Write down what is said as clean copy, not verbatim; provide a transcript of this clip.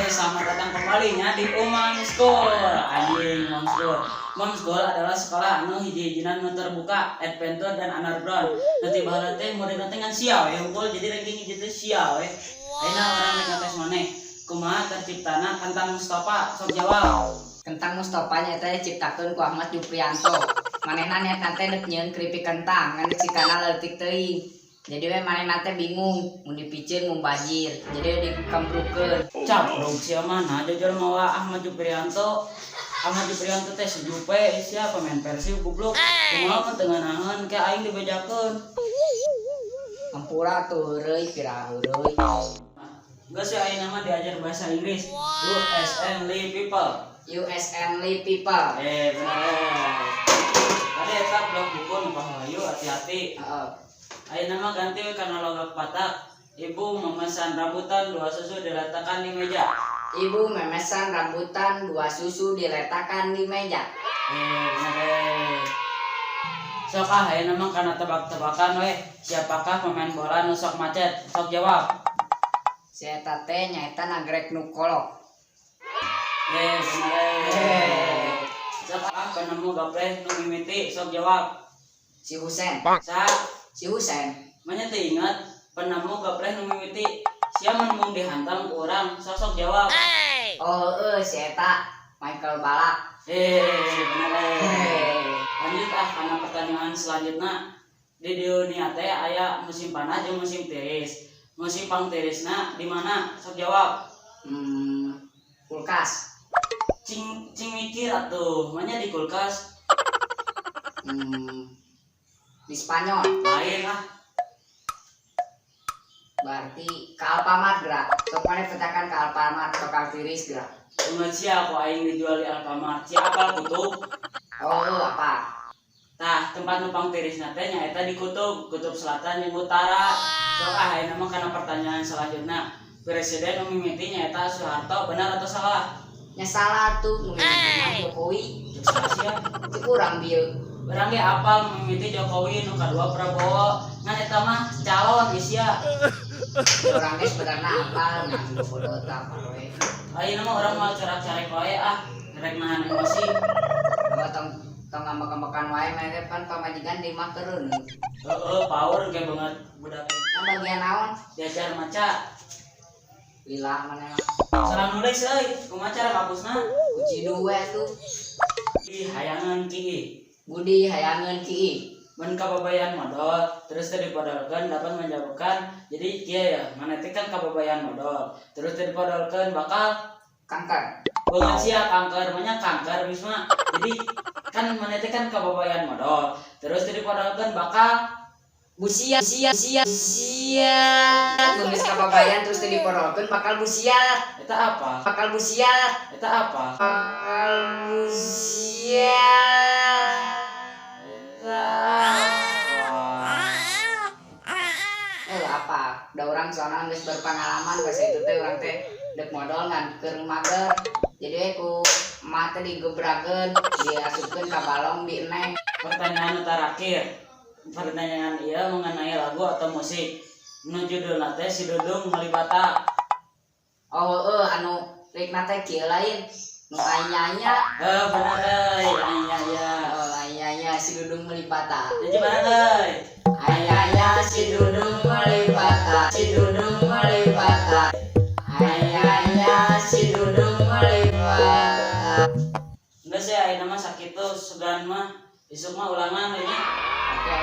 Selamat datang kembali nya di Umam School. Anjing, Umam School. Umam School adalah sekolah anu hiji-hijinan nu terbuka, adventure dan underground. Nanti baheula teh murid teh ngan sia we unggul, jadi ranking hiji teh sia we. Ayeuna urang rek ngetes maneh. Kumaha terciptana Kentang Mustafa? Sok jawab. Kentang Mustafa nya teh diciptakeun ku Ahmad Juprianto. Manehna niatna teh deuk nyieun keripik kentang ngan cikana leutik teuing. Jadi we manehna teh bingung mun dipiceun mubajir. Jadi dikembrukeun. Capruk sia mana jujur mawa Ahmad Juprianto. Ahmad Juprianto teh si Jupe sia, pemain Persib, goblok. Kumaha mah teu ngeunaheun, ke aing dibejakeun. Hampura tuh, heureuy, pira heureuy. Geus ya, ayeuna mah diajar bahasa Inggris. USN Lee people. USN people. Eh, bener. Tadi eta blok buku nu pahayu, hati-hati. Heeh. Ayeuna mah ganti we kana logat Batak. Ibu memesan rambutan dua susu diletakkan di meja. Ibu memesan rambutan dua susu diletakkan di meja. Eh, bener eh. Sok ah, ayeuna mah kana tebak-tebakan we. Siapakah pemain bola nu sok macet? Sok jawab. Si eta teh nyaeta Nagrek nu kolok. Eh, bener eh. Sok ah, penemu gapleh nu mimiti? Sok jawab. Si Husen. Sa? Si Husen. Mana teu ingat penemu gapleh nu mimiti? Sia mun dihantam ku urang, sok jawab. Oh, heeh, si eta Michael Ballack. Eh, bener eh. Hehe. Lanjut ah kana pertanyaan selanjutnya. Di dunia teh aya musim panas jeung musim tiris. Musim pangtirisna di mana? Sok jawab. Kulkas. Cing cing mikir atuh, mana di kulkas? Di Spanyol. Lain ah. Berarti ke Alfamart gerak. Sok maneh petakan ke Alfamart bakal tiris gerak. Ingat sia ku aing dijual di Alfamart. Sia apal kutub? Oh, apa? Tah, tempat nu pangtirisna teh nyaeta di kutub, Kutub Selatan jeung Utara. Sok ah, ayeuna mah kana pertanyaan selanjutnya. Presiden nu mimiti nyaeta Soeharto, benar atau salah? Nya salah tuh, nu mimiti Jokowi. Cek salah sia. Cek urang bieu. Urang ge apal nu mimiti Jokowi, nu kadua Prabowo. Ngan eta mah calon geus sia. Urang ge sebenarnya apal ngan bodoh tah apa we. Ayeuna mah urang mau corak-carek wae ah, rek nahan emosi. Bawa tong tong ngambek-ngambekan wae, maneh teh pan pamajikan di imah keureun. Heeh, power kayak banget budak. Nah, bagian naon? Diajar maca. Lila maneh mah. Salah nulis euy, kumaha cara ngapusna? Kuci we tuh. Ih, hayangan ki. Budi hayangeun ki. Mun kababayan modal terus teu dipodalkeun dapat menyebabkan, jadi kieu ya, maneh teh kan kababayan modal terus teu dipodalkeun bakal kanker. Banget sia, kanker banyak kanker Bisma. Jadi kan maneh teh kan kababayan modal terus teu dipodalkeun bakal Busiat, sia sia sia. Mun geus kababayan terus teu dipodalkeun bakal busiat. Eta apa? Bakal busiat. Eta apa? Bakal busiat. Eta apa? Eh, apa? Da urang soalnya geus berpengalaman, pas itu teh urang teh dek modal ngan keur mager. Jadi ku emak teh digebrakeun, diasupkeun ka balong di eneng. Pertanyaan terakhir, pertanyaan iya mengenai lagu atau musik, nu judulna teh Si Dudung Meuli Bata. Oh, heeh, anu rikna teh kieu lain. Nu anya-anya. Eh, bener euy, anya ya. Oh, anya-anya Si Dudung Meuli Bata. Jadi mana euy? Anya-anya si Dudung meuli bata, si Dudung meuli bata. Anya-anya si Dudung meuli bata. Enggak sih, ayeuna mah sakitu sugan mah, isuk mah ulangan we nya. Oke.